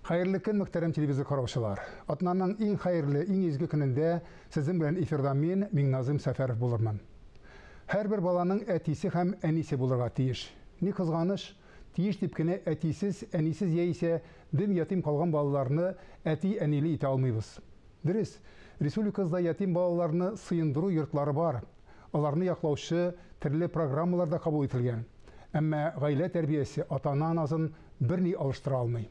Хәерле көн, мөхтәрәм телевизор караучылар. Атнаның иң хәерле, иң изге көнендә сезнең белән эфирда мин, Миңназым Сәфәров булырмын. Һәрбер баланың әтисе һәм әнисе булырга тиеш. Ни кызганыч, тиеш дип кенә әтисез, әнисез яисә дөм ятим калган балаларны әти-әниле итә алмыйбыз. Дөрес, республикабызда ятим балаларны сыендыру йортлары бар. Аларны яклаучы төрле программалар да кабул ителгән. Әмма гаилә тәрбиясе ата-ана назын берни алыштыра алмый.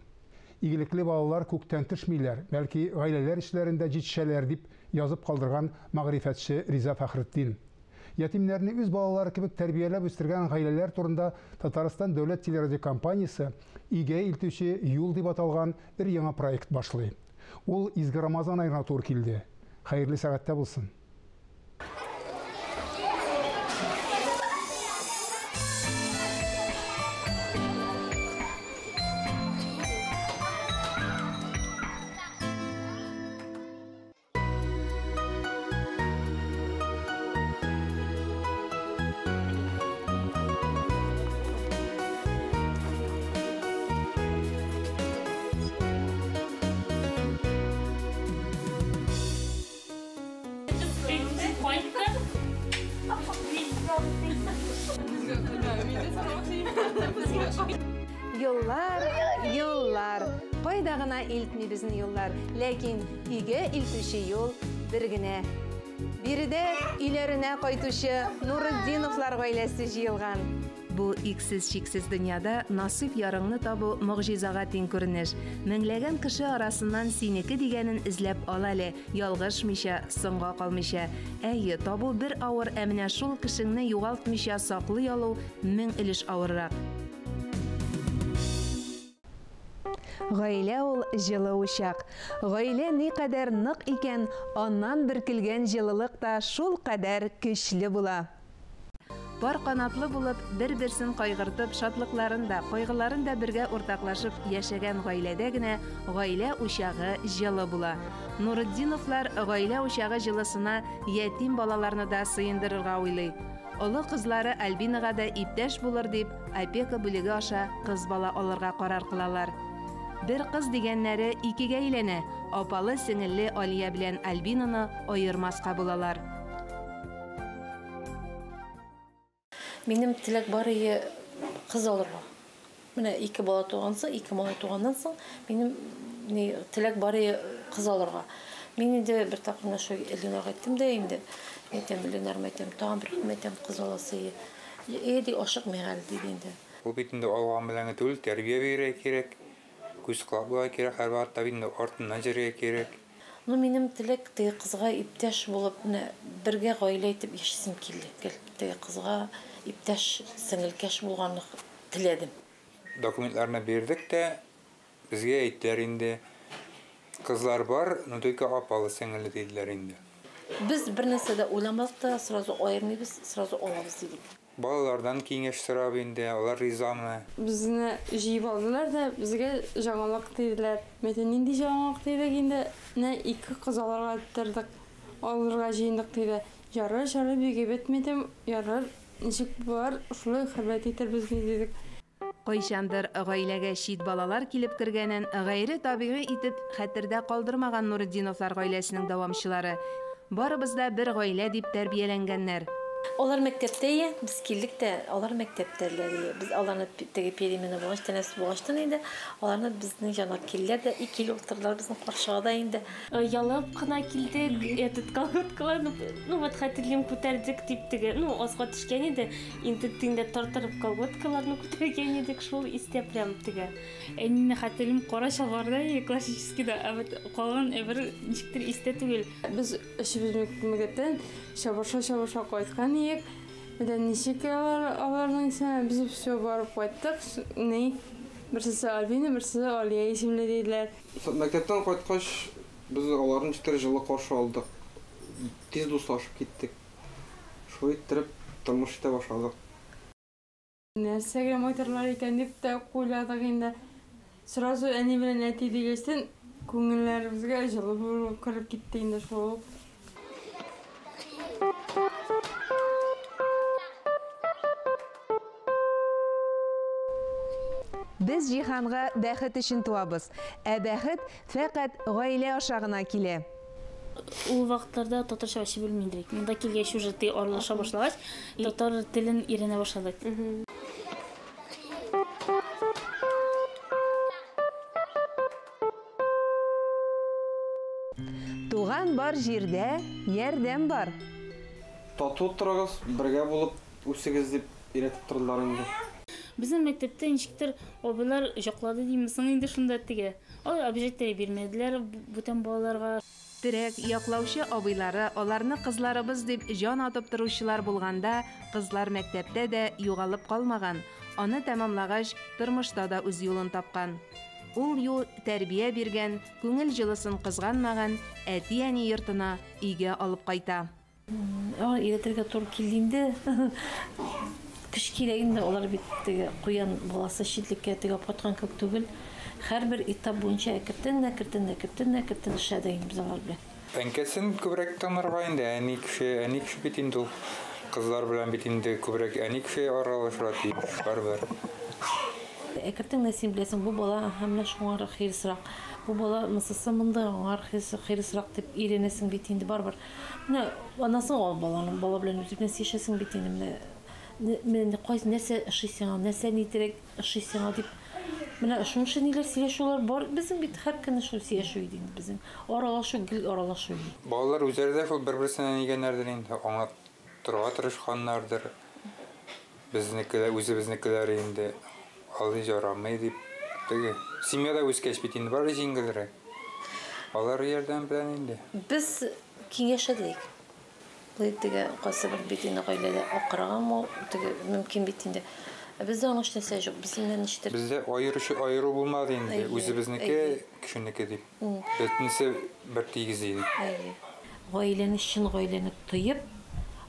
Игелекле балалар күктән төшмиләр, бәлки гаиләләр эчләрендә җитешәләр, дип язып калдырган мәгърифәтче Риза Фәхретдин. Ятимнәрне үз балалары кебек тәрбияләп үстергән гаиләләр турында Татарстан дәүләт телерадиокомпаниясе Өйгә илтүче юл дип аталган өр-яңа проект башлый. Ул изге Рамазан аена туры килде. Хәерле сәгатьтә булсын! Юллар, юллар, кайда гына илтми безне юллар, ләкин өйгә илтүче юл бер генә. Биредә өйләренә кайтучы Нурытдиновлар гаиләсе җыелган. Бу иксез-чиксез дөньяда насыйп ярыңны табу могҗизага тиң күренеш. Меңләгән кеше арасыннан синеке дигәнен эзләп ал әле, ялгышмыйча, соңга калмыйча. Әйе, табу бер авыр, ә менә шул кешеңне югалтмыйча саклый алу мең өлеш авыррак. Гаилә ул җылы учак. Гаилә никадәр нык икән, аннан бөркелгән җылылык та шулкадәр көчле була. Пар канатлы булып, бер-берсен кайгыртып, шатлыкларын да, кайгыларын да бергә уртаклашып яшәгән гаиләдә генә гаилә учагы җылы була. Нурытдиновлар гаилә учагы җылысына ятим балаларны да сыендырырга уйлый. Олы кызлары Альбинага да иптәш булыр дип, опека бүлеге аша кыз бала алырга карар кылалар. Бер кыз дигәннәре икегә әйләнә, апалы-сеңелле Алия белән Альбинаны аермаска булалар. Минем теләк бар ие кыз алырга. Менә ике бала туган соң, ике малай туганнан соң, минем теләк бар ие кыз алырга. Мин инде бер тапкыр менә шул Эльвинага әйттем дә инде. Әйтәм, Эльвинар, әйтәм, тагын бер көн әйтәм, кыз аласы ие. Э, ди, ашыкмыйк әле, диде инде. Ул бит инде алган белән генә түгел, тәрбия бирергә кирәк, күз колак булырга кирәк, һәрвакытта бит инде артыннан йөрергә кирәк. Ну, минем теләк теге кызга иптәш булып, менә бергә гаилә итеп яшисем килде. Гел теге кызга иптәш, сеңелкәш булганны теләдем. Документларны бирдек тә, безгә әйттеләр инде, кызлар бар, но только апалы сеңелле диделәр инде. Без бер нәрсә дә уйламадык та, сразу аермыйбыз, сразу алабыз дидек. Балалардан киңәш сорап инде, алар ризамы? Безне җыеп алдылар да, безгә жаңалык диделәр. Мәйтәм, нинди жаңалык дидек инде? Менә ике кыз алырга тордык, алырга җыендык диде. Ярар, ярар, бик әйбәт, мәйтәм, ярар, ничек бар, шулай хөрмәт итербез дидек. Кайчандыр гаиләгә чит балалар килеп кергәнен гайре табигый итеп хәтердә калдырмаган Нурытдиновлар гаиләсенең дәвамчылары. Барыбыз да бер гаилә дип тәрбияләнгәннәр. Алар мәктәптә ие, без килдек тә, алар мәктәптәләр ие. Без аларны теге перемена булгач, тәнәфес булгачтан инде, аларны безнең янга килделәр дә, ике ел утырдылар безнең каршыга да инде. Ялып кына килдек, этот колготкаларны, ну вот хәтерлим, күтәрдек дип теге, ну азга төшкән иде, инде тиңдә тартырып колготкаларны күтәргән идек, шул истә прям теге. Әнине хәтерлим, кара чалбарда ие, классический да, ә вот калган әйбер ничектер истә түгел. Без өчебез мәктәптән чабыша-чабыша кайткан идек. Менә ничек аларның исеме, без все барып кайттык. Ни, берсе Альбина, берсе Алия исемле диделәр. Мәктәптән кайткач, без аларны ничектер җылы каршы алдык. Тиз дуслашып киттек. Шулай иттереп тормыш итә башладык. Нәрсәгә майтарлар икән дип тә уйладык инде. Сразу әни белән әти дигәчтен күңелләребезгә җылы булып кереп китте инде шул. Без җиһанга бәхет өчен туабыз. Ә бәхет фәкать гаилә аша гына килә. Ул вакытларда татарча вообще белми идек. Монда килгәч уже ты аралаша башлагач, татар телен өйрәнә башладык. Туган бар җирдә ярдәм бар. Тату торыгыз, бергә булып үсегез дип өйрәтеп тордылар инде. Безнең мәктәптә ничектер абыйлар җаклады димме инде шунда теге. Алар обижать бирмәделәр бүтән балаларга. Терәк, яклаучы абыйлары, аларны кызларыбыз дип җан атып торучылар булганда, кызлар мәктәптә дә югалып калмаган. Аны тәмамлагач, тормышта да үз юлын тапкан. Ул юл тәрбия биргән, күңел җылысын кызганмаган әти-әни йортына өйгә алып кайта. Өйрәтергә туры килде инде. Көч кирәк инде, алар бит теге куян баласы читлеккә теге кайткан кебек түгел. Һәрбер этап буенча әкертен, әкертен, әкертен, әкертен эшләдек инде без алар белән. Әнкәсен күбрәк тыңларга инде, әни кеше, әни кеше бит инде ул. Кызлар белән бит инде күбрәк әни кеше аралашырга тиеш, барыбер. Әкертен дә син беләсең, бу бала һәм менә шуңар хирысрак, бу бала мысысы монда аңар хирысрак дип өйрәнәсең бит инде барыбер. Менә аннан соң ал баланы, бала белән үзең белән сөйләшәсең бит инде, менә менә кайсы нәрсә ошый сиңа, нәрсә нитәрәк ошый сиңа дип. Менә шушы ниләр сөйләшүләр бар. Безнең бит һәр көнне шул сөйләшү иде инде безнең. Аралашу, гел аралашу иде. Балалар үзләре дә шул бер-берсенә нигәннәрдер инде, аңлап торырга тырышканнардыр. Безнекеләр, үзебезнекеләр инде алай ярамый дип. Теге семьяда үскәч бит инде бары җиңелрәк. Алар ярдәм белән инде. Без киңәшәдек. Бу теге кайсы бер бит инде гаиләдә акырган теге мөмкин бит инде. Бездә аның нәрсә юк, безнең ничектер. Бездә аеручы аеру булмады инде, үзебезнеке, кешенеке дип. Бөтенесе бер тигез иде. Гаиләне, чын гаиләне тоеп,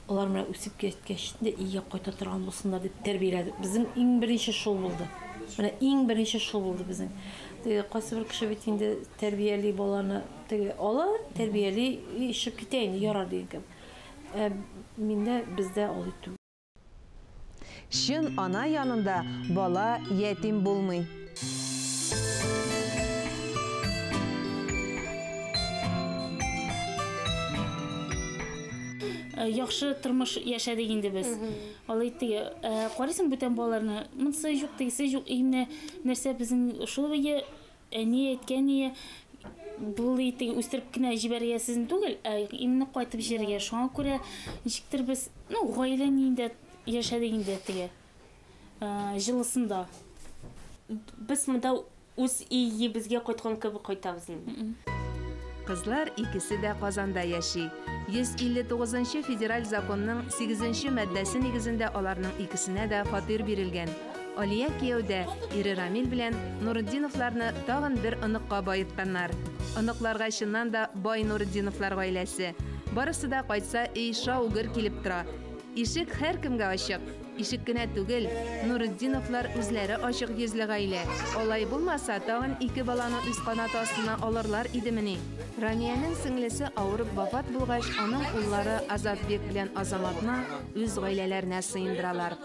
алар менә үсеп киткәч инде өйгә кайта торган булсыннар дип тәрбияләдек. Безнең иң беренче шул булды. Менә иң беренче шул булды безнең. Теге кайсы бер кеше бит инде тәрбияли баланы, теге ала, тәрбияли, ишеп китә инде, ярар дигән кебек. Миндә, бездә алай түгел. Чын ана янында бала ятим булмый. Яхшы тормыш яшәдек инде без. Алай теге, карыйсың бүтән балаларны, монысы юк, тегесе юк, именно нәрсә безнең шул буе әни әйткән ие, бу теге үстереп кенә җибәргә сезне түгел, ә именно кайтып җибәргә. Шуңа күрә ничектер без, ну, гаилә инде яшәдек инде теге җылысында. Без монда үз өебезгә кайткан кебек кайтабыз инде. Кызлар икесе дә Казанда яши. 159 федераль законның 8 маддәсе нигезендә аларның икесенә дә фатир бирелгән. Алия кияүдә ире Рамил белән Нурутдиновларны тагын бер оныкка баетканнар. Оныкларга чыннан да бай Нурутдиновлар гаиләсе. Барысы да кайтса өй шау-гөр килеп тора. Ишек һәркемгә ачык. Ишек кенә түгел, Нурутдиновлар үзләре ачык йөзле гаилә. Алай булмаса, тагын ике баланы үз канаты астына алырлар идемени. Рамиянең сеңлесе авырып вафат булгач, аның уллары Азатбек белән Азаматны үз гаиләләренә сыендыралар.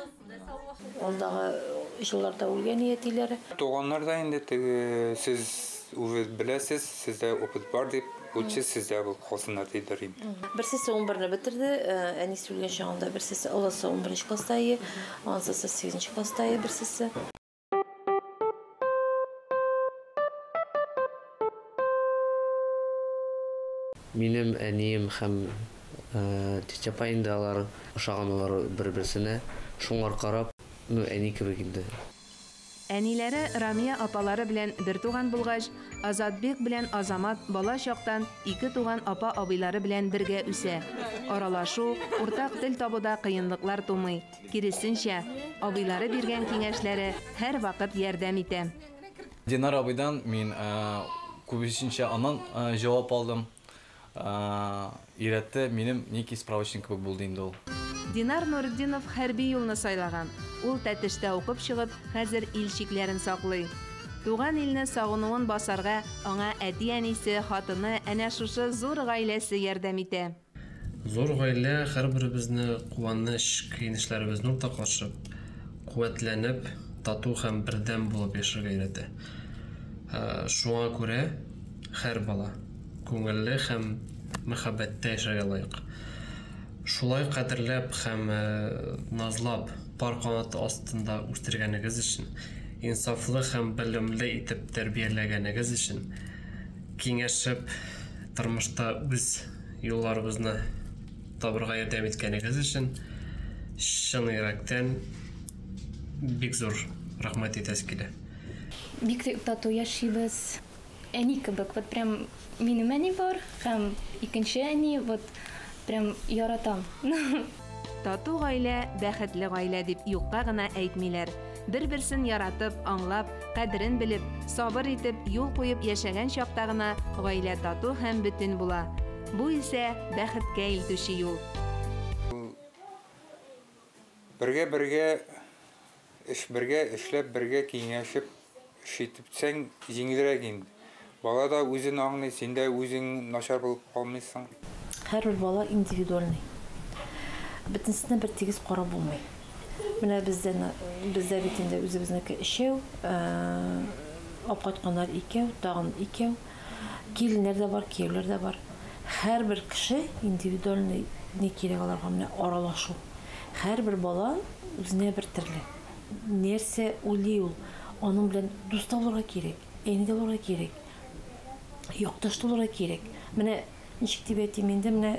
Алдагы елларда үлгән әтиләре. Туганнар да инде теге сез үз беләсез, сездә опыт бар дип, лучше сездә булып калсыннар дидер инде. Берсе 11-не бетерде, әнисе үлгән чагында берсе олысы 11 класста иде, анысы 8 класста иде берсесе. Минем әнием һәм тетя апа инде алар ошаган алар бер-берсенә, шуңар карап, ну, әни кебек инде. Әниләре Рамия апалары белән бер туган булгач, Азатбек белән Азамат бала чактан ике туган апа абыйлары белән бергә үсә. Аралашу, уртак тел табуда кыенлыклар тумый. Киресенчә, абыйлары биргән киңәшләре һәр вакыт ярдәм итә. Динар абыйдан мин күбесенчә аннан җавап алдым. Өйрәтте, минем некий справочник кебек булды инде ул. Динар Нурутдинов хәрби юлны сайлаган. Ул Тәтештә укып чыгып, хәзер ил чикләрен саклый. Туган илне сагынуын басарга аңа әти-әнисе, хатыны, әнә шушы зур гаиләсе ярдәм итә. Зур гаилә һәрберебезне куаныч, кыенлыкларыбызны уртаклашып, куәтләнеп, тату һәм бердәм булып яшәргә өйрәтә. Шуңа күрә һәр бала күңелле һәм мәхәббәттә яшәргә лаек. Шулай кадерләп һәм назлап пар канаты астында үстергәнегез өчен, инсафлы һәм белемле итеп тәрбияләгәнегез өчен, киңәшеп тормышта үз юлларыбызны табырга ярдәм иткәнегез өчен чын йөрәктән бик зур рәхмәт әйтәсе килә. Бик тату яшибез. Әни кебек, вот прям минем әни бар һәм икенче әни, вот прям яратам. Тату гаилә, бәхетле гаилә дип юкка гына әйтмиләр. Бер-берсен яратып, аңлап, кадерен белеп, сабыр итеп, юл куеп яшәгән чакта гына гаилә тату һәм бөтен була. Бу исә бәхеткә илтүче юл. Бергә-бергә эш бергә эшләп, бергә киңәшеп эш итсәң җиңелрәк инде. Бала да үзен аңлый, син дә үзең начар булып калмыйсың. Һәрбер бала индивидуальный. Бөтенесенә бер тигез карап булмый. Менә бездә бит инде үзебезнеке өчәү, алып кайтканнар икәү, тагын икәү. Киленнәр дә бар, кияүләр дә бар. Һәрбер кеше индивидуальный ни кирәк аларга, менә аралашу. Һәрбер бала үзенә бер төрле. Нәрсә уйлый ул, аның белән дус та булырга кирәк, әни дә булырга кирәк, якташ та булырга кирәк. Менә ничек дип әйтим инде, менә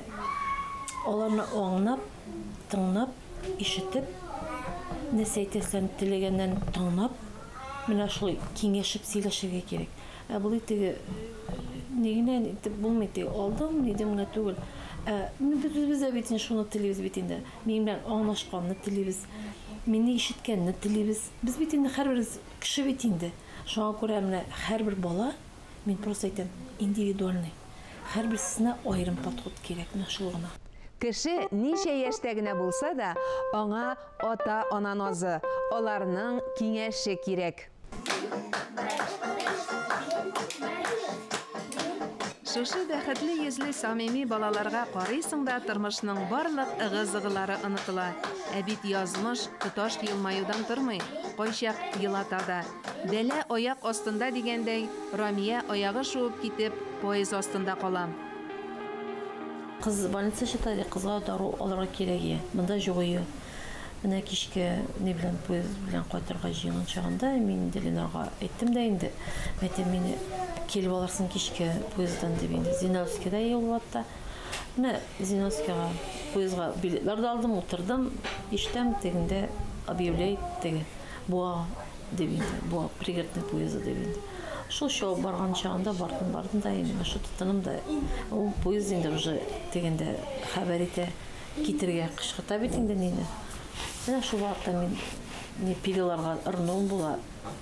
аларны аңлап, тыңлап, ишетеп, нәрсә әйтәсен теләгәннән тыңлап, менә шулай киңәшеп сөйләшергә кирәк. Ә болай теге ни генә итеп булмый, теге алдым, нидем генә түгел. Без үзебез дә бит инде шуны телибез бит инде. Минем белән аңлашканны телибез, мине ишеткәнне телибез. Без бит инде һәрберебез кеше бит инде. Шуңа күрә менә һәрбер бала, мин просто әйтәм, индивидуальный. Һәрберсенә аерым подход кирәк, менә шул гына. Кеше ничә яшьтә генә булса да, аңа ата-ана назы, аларның киңәше кирәк. Шушы бәхетле йөзле самими балаларга карыйсың да тормышның барлык ыгы-зыгылары онытыла. Ә бит язмыш тоташ елмаюдан тормый, кайчак елата да. Бәлә аяк астында дигәндәй, Рамия аягы шуып китеп, поезд астында кала. Кыз больница чыта, кызга дару алырга кирәк, монда юк ие. Менә кичке ни белән поезд белән кайтырга җыенган чагында мин инде Ленарга әйттем дә инде, әйтәм, мине килеп алырсың кичке поезддан дип инде. Зиновскийда юл ватта. Менә Зиновскийга поездга билетлар да алдым, утырдым, ишетәм, тегендә объявляет теге Буа дип инде, Буа пригородный поезды дип инде. Шул чабып барган чагында бардым, бардым да инде, шул тотыным да. Ул поезд инде уже тегендә хәбәр итә, китергә кычкырта бит инде мине. Менә шул вакытта мин не пилаларга ырынуым була,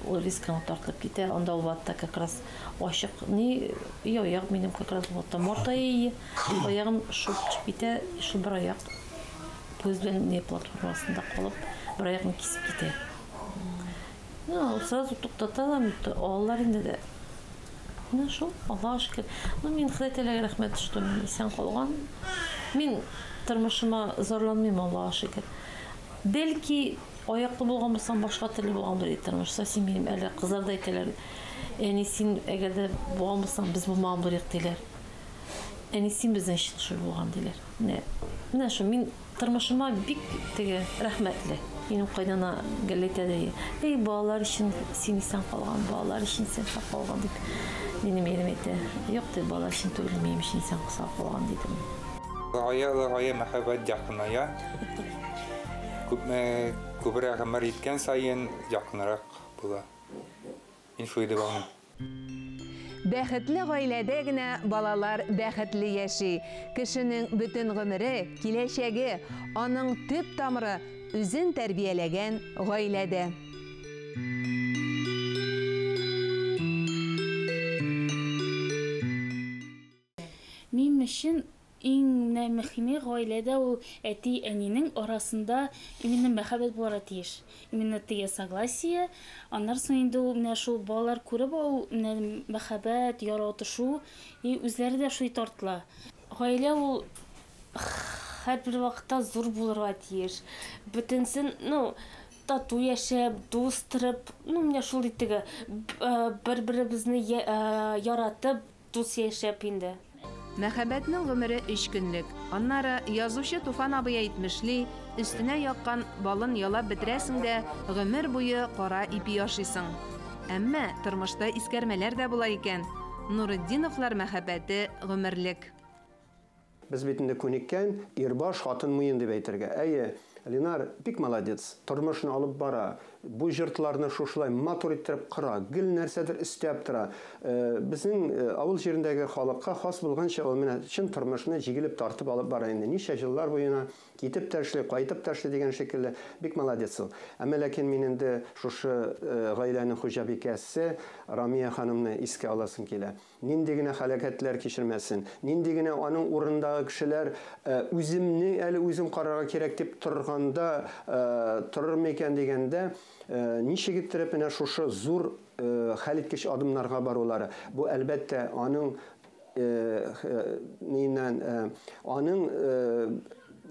ул рисканы тартылып китә. Анда ул вакытта как раз ачык ни, аяк минем как раз вакытта мартая, аягым шуып төшеп китә, шул бер аяк поезд белән не платформасында калып, бер аягын кисеп китә. Ну, сразу туктата да, алалар инде дә. Менә шул, Аллаһка шөкер. Ну, мин Ходай Тәгаләгә рәхмәт, что мин исән калган. Мин тормышыма зарланмыйм, Аллаһка шөкер. Бәлки аяклы булган булсам, башка төрле булган булыр иде тормыш. Совсем минем әле кызлар да әйтәләр. Әни, син әгәр дә булган булсаң, без булмаган булыр идек диләр. Әни, син безнең өчен шул булган диләр. Менә, менә шул мин тормышыма бик теге рәхмәтле. Минем кайнана гел әйтә дә, эй, балалар өчен син исән калган, балалар өчен син сау калган дип. Минем ирем әйтә, юк, ди, балалар өчен түгел, минем өчен исән сау калган дидем. Олыгая, олыгая мәхәббәт якыная. Күпме күбрәк гомер иткән саен якынрак була. Мин шулай дип аңлыйм. Бәхетле гаиләдә генә балалар бәхетле яши. Кешенең бөтен гомере, киләчәге, аның төп тамыры үзен тәрбияләгән гаиләдә. Минем өчен иң мөһиме гаиләдә ул әти-әнинең арасында именно мәхәббәт булырга тиеш. Именно теге согласие, аннан соң инде ул менә шул балалар күреп ул менә мәхәббәт, яратышу, и үзләре дә шулай тартыла. Гаилә ул һәрбер вакытта зур булырга тиеш. Бөтенсен, ну, Тату яшәп, дус торып, ну, менә шул теге бер-беребезне яратып, дус яшәп инде. Мәхәббәтнең гомере 3 көнлек. Аннары язучы Туфан абый әйтмешли, өстенә яккан балын ялап бетерәсең дә, гомер буе кара ипи ашыйсың. Әмма тормышта искәрмәләр дә була икән. Нуретдиновлар мәхәббәте гомерлек. Без бит инде күнеккән ирбаш хатын муен дип әйтергә. Әйе, Ленар бик молодец, тормышны алып бара. Бу җыртларны шушылай матур иттереп кыра, гел нәрсәдер өстәп тора. Безнең авыл җирендәге халыкка хас булганча ул менә чын тормышны җигелеп тартып алып бара инде. Ничә еллар буена китеп тә эшли, кайтып та эшли дигән шикелле, бик молодец ул. Әмма ләкин мин инде шушы гаиләнең хуҗабикәсе Рамия ханымны искә аласым килә. Нинди генә хәрәкәтләр кичермәсен, нинди генә аның урындагы кешеләр үземне әле үзем карарга кирәк дип торганда торыр микән дигәндә, ничек иттереп менә шушы зур хәлиткеч адымнарга барулары. Бу әлбәттә аның аның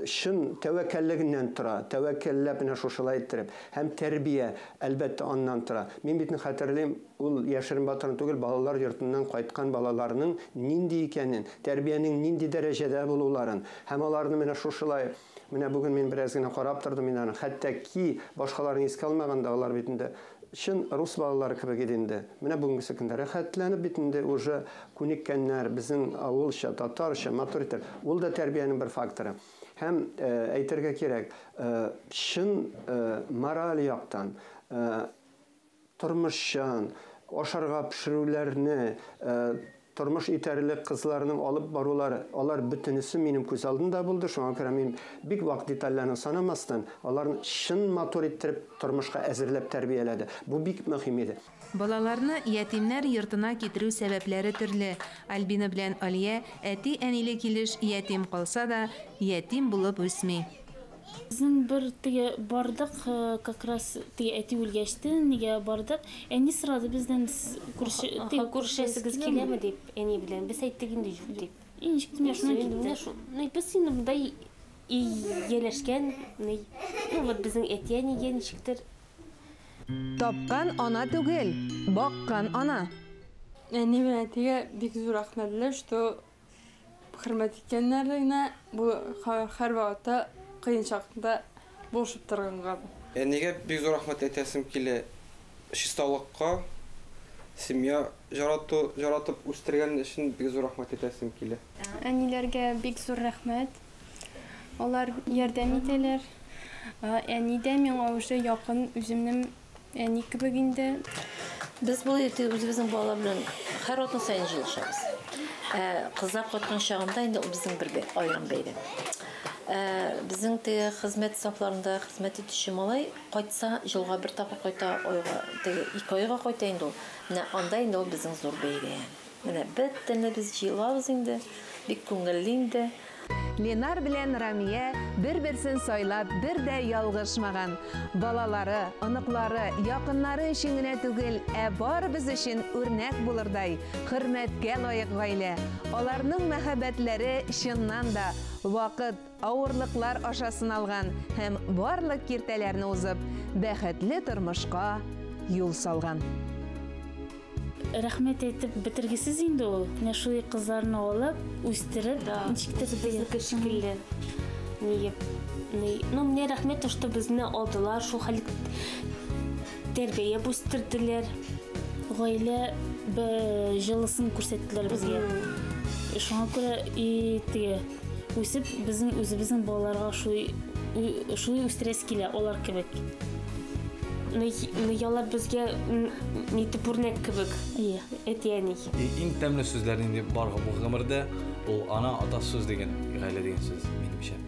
чын тәвәккәллегеннән тора, тәвәккәлләп менә шушылай иттереп һәм тәрбия әлбәттә аннан тора. Мин бит хәтерлим, ул яшерен батырын түгел, балалар йортыннан кайткан балаларның нинди икәнен, тәрбиянең нинди дәрәҗәдә булуларын һәм аларны менә шушылай, менә бүген мин бераз генә карап тордым инде аны, хәтта ки башкаларны искә алмаганда алар бит инде чын рус балалары кебек иде инде. Менә бүгенге көндә рәхәтләнеп бит инде уже күнеккәннәр, безнең авылча, татарча матур итеп. Ул да тәрбиянең бер факторы. Һәм әйтергә кирәк, чын мораль яктан, тормышчан, ашарга пешерүләрне, тормыш итәрлек кызларның алып барулары, алар бөтенесе минем күз алдымда булды. Шуңа күрә мин бик вак детальләрне санамастан, аларны чын матур иттереп тормышка әзерләп тәрбияләде. Бу бик мөһим иде. Балаларны ятимнәр йортына китерү сәбәпләре төрле. Альбина белән Алия әти-әниле килеш ятим калса да, ятим булып үсми. Безнең бер теге бардык, как раз теге әти үлгәчтен, нигә бардык. Әни сорады бездән, күршесегез киләме дип, әни белән. Без әйттек инде юк дип. Ничек менә шуны китте. Без инде монда ияләшкән, ну вот безнең әти-әнигә ничектер. Тапкан ана түгел, баккан ана. Әни белән әтигә бик зур рәхмәтле, что хөрмәт иткәннәренә, бу һәр вакытта кыен чакта булышып торганга. Әнигә бик зур рәхмәт әйтәсем килә. Чисталыкка, семья жаратып үстергән өчен бик зур рәхмәт әйтәсем килә. Әниләргә бик зур рәхмәт. Алар ярдәм итәләр. Әни дә миңа уже якын, үземнең әни кебек инде. Без бу үзебезнең бала белән һәр атна саен җыелышабыз. Кызлар кайткан чагында инде ул безнең бер аерым бәйрәм. Безнең теге хезмәт сафларында хезмәт итүче малай кайтса, елга бер тапкыр кайта, айга, теге 2 айга кайта инде ул. Менә анда инде ул безнең зур бәйрәм. Менә бөтенләй без җыелабыз инде, бик күңелле инде. Ленар белән Рамия бер-берсен сайлап, бер дә ялгышмаган. Балалары, оныклары, якыннары өчен генә түгел, ә барыбыз өчен үрнәк булырдай, хөрмәткә лаек гаилә. Аларның мәхәббәтләре чыннан да вакыт, авырлыклар аша сыналган һәм барлык киртәләрне узып, бәхетле тормышка юл салган. Рәхмәт әйтеп бетергесез инде ул. Менә шул кызларны алып, үстереп, ничектер безнеке шикелле. Ну, мне рәхмәт, что безне алдылар, шул хәл тәрбия үстерделәр. Гаилә җылысын күрсәттеләр безгә. Шуңа күрә теге үсеп, безнең үзебезнең балаларга шулай үстерәсе килә, алар кебек. Ялар безгә нитеп үрнәк кебек, әти-әни. Иң тәмле сүзләр инде бар бу гомердә, ул ана, ата сүз дигән, гаилә дигән сүз, минемчә.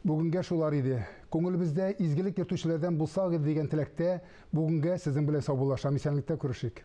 Бүгенгә шулар иде. Күңелебездә изгелек йөртүчеләрдән булсагыз дигән теләктә бүгенгә сезнең белән саубуллашам. Исәнлектә күрешик.